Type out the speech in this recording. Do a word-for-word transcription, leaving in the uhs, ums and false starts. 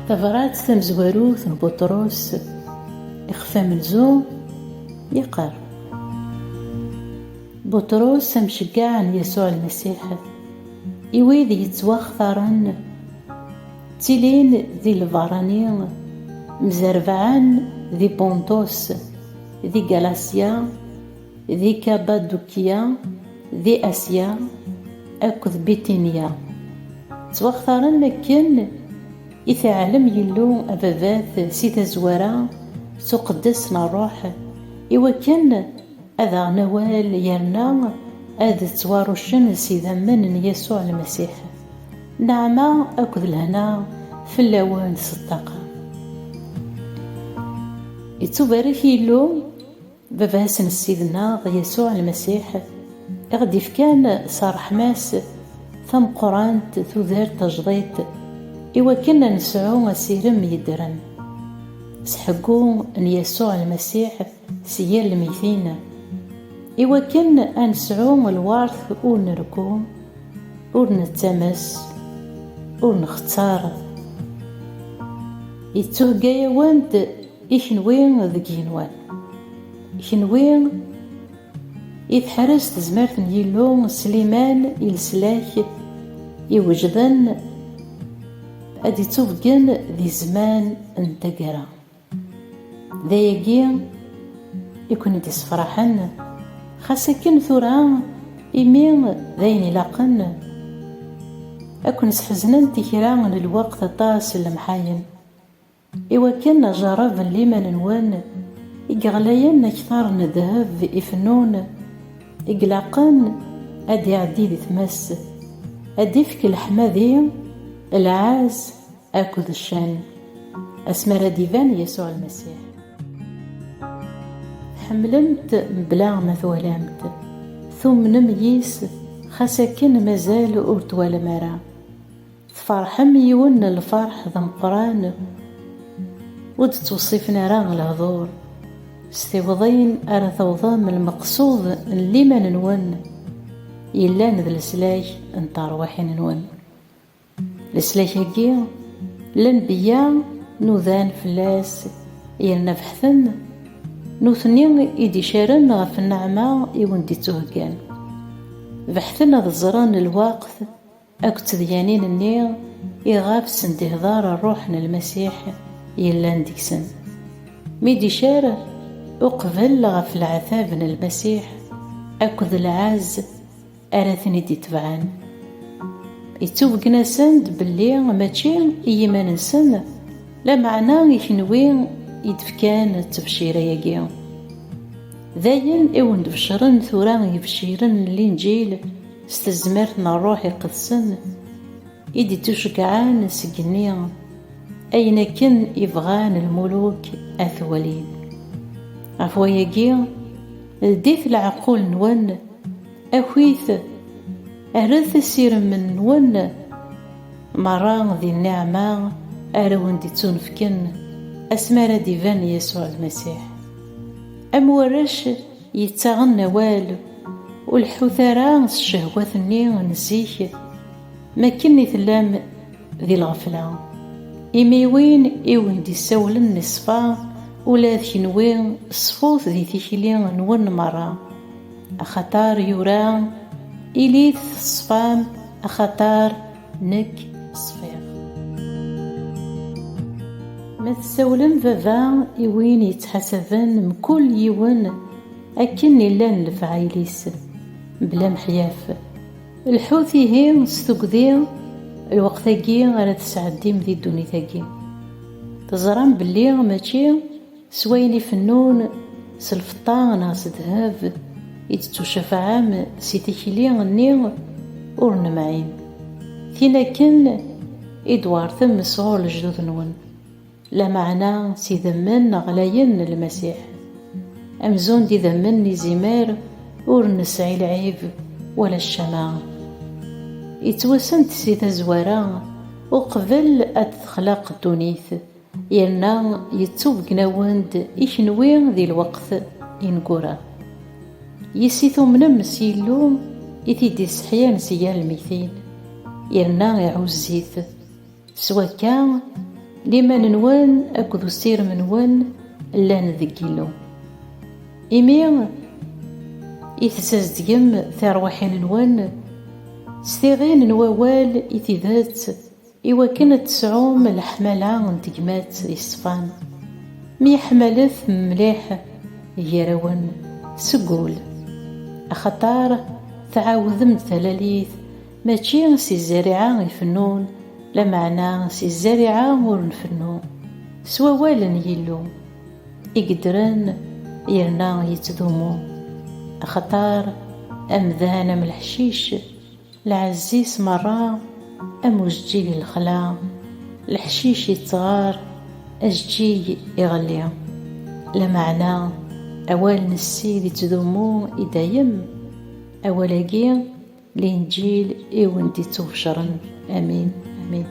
Tabrat tamezwarut n Buṭrus, ixef amenzu, yeqqar: Buṭrus, amceggeɛ n Yasuɛ Lmasiḥ, i wid yettwaxtaren, ttilin di lberrani, mzerbeɛen di Bunṭus, di Galasya, di Kapadukya, di Asya akked Bitinya. Ttwaxtaren akken i t-iɛlem Yillu Ababat si tazwara s uqeddes n Ṛṛuḥ, i wakken ad aɣen awal yerna ad ttwaṛuccen s idammen n Yasuɛ Lmasiḥ. Nneɛma akked lehna fell-awen s ṭṭaqa. Ittubarek Yillu, Baba-s n Ssid-nneɣ Yasuɛ Lmasiḥ, i ɣ-d-ifkan s ṛṛeḥma-s tameqqrant, tudert tajdiṭ, i wakken ad nesɛu asirem yeddren s ḥeggu n Yasuɛ Lmasiḥ si yal lmeytin, i wakken ad nesɛu lweṛt ur nrekku, ur nettames, ur nxettar. Ittuhegga-yawen-d i kenwi deg yigenwan. Kenwi i teḥrez tezmert n Yillu s liman i leslak iwejden ad d-ittubeggen di zzman n taggara. D ayagi i ken-id-issefraḥen, xas akken tura imi d ayen ilaqen. Ad ken-sḥeznent i kra n lweqt aṭas n lemḥayen, i wakken ajerreb n liman-nwen i yeɣlayen akter n ddheb ifennun i ilaqen ad d-iɛeddi di tmes, ad d-ifk leḥmadi, lɛaz akked ccan, asmi ara d-iban Yasuɛ Lmasiḥ. Tḥemmlem-t mebla ma twalam-t, tumnem yis, xas akken mazal ur twalam ara. Tferḥem yiwen n lferḥ d ameqqran, ur d-ttweṣṣifen ara lehdur. S tiwḍin ara tawḍem lmeqsud n liman-nwen, yellan d leslak n terwiḥin-nwen. Leslak-agi, lenbiya nudan fell-as, yerna beḥten, nutni i d-icaren ɣef nneɛma i wen-d-ittuheggan. Beḥten ad ẓren lweqt akked tedyanin-nni iɣef sen-d-ihḍer Ṛṛuḥ n Lmasiḥ yellan deg-sen. Mi d-icar uqbel ɣef leɛtab n Lmasiḥ akked lɛaz ara ten-id-itebɛen. Ittubeggen-asen-d belli mačči i yiman-nsen, lameɛna i kenwi i d-fkan ttebcira-agi. D ayen i wen-d-beccren tura yebciren n Linǧil s tezmert n Ṛṛuḥ Iqedsen, i d-ittuceggɛen seg igenni, ayen akken i bɣan lmuluk ad t-walin. Ɣef wayagi, ldit leɛqul-nwen, akit, rret asirem-nwen merra di nniɛma ara wen-d-ittunefken asmi ara d-iban Yasuɛ Lmasiḥ. Am warrac yettaɣen awal, ur leḥḥut ara s ccehwat-nni n zik, makken i tellam di lɣefla. Imi win i wen-d-issawlen iṣfa, ula d kenwi ṣfut di tikli-nwen merra. Axaṭer yura: "Ilit teṣfam, axaṭer nekk ṣfiɣ." Ma tessawlem Baba i win yettḥasaben mkul yiwen akken i llan lefɛayel-is, bla meḥyaf, lḥut ihi s tugdi lweqt-agi ara tesɛeddim di ddunit-agi. Teẓram belli mačči s wayen ifennun, s lfeṭṭa neɣ s ddheb, i d-tettucafɛem si tikli-nni ur nemɛin, tin akken i d-twertem sɣur lejdud-nwen, lameɛna s idammen ɣlayen n Lmasiḥ, amzun d idammen n izimer ur nesɛi lɛib wala ccama. Ittwasen-d si tazwara uqbel ad texlaq ddunit, yerna yettubeggen-awen-d i kenwi di lweqt ineggura. Yis i tumnem s Yillu i t-id-isseḥyan si gar lmeytin, yerna iɛuzz-it. S wakka, liman-nwen akked usirem-nwen llan deg Yillu. Imi i tessazedgem tirwiḥin-nwen s tiɣin n wawal i tidet, iwakken ad tesɛum leḥmala n tegmat yeṣfan. Myeḥmalet mliḥ gar-awen seg wul, axaṭer tɛawdem-d talalit, mačči si zzariɛa ifennun, lameɛna si zzariɛa ur nfennu, s wawal n Yillu, i yeddren yerna yettdumu. Axaṭer amdan am leḥcic, lɛezz-is merra am ujeǧǧig n lexla, leḥcic yettɣar, ajeǧǧig iɣelli. Lameɛna awal n Ssid yettdumu i dayem, awal-agi Linǧil i wen-d-ittubecren. Amin, amin.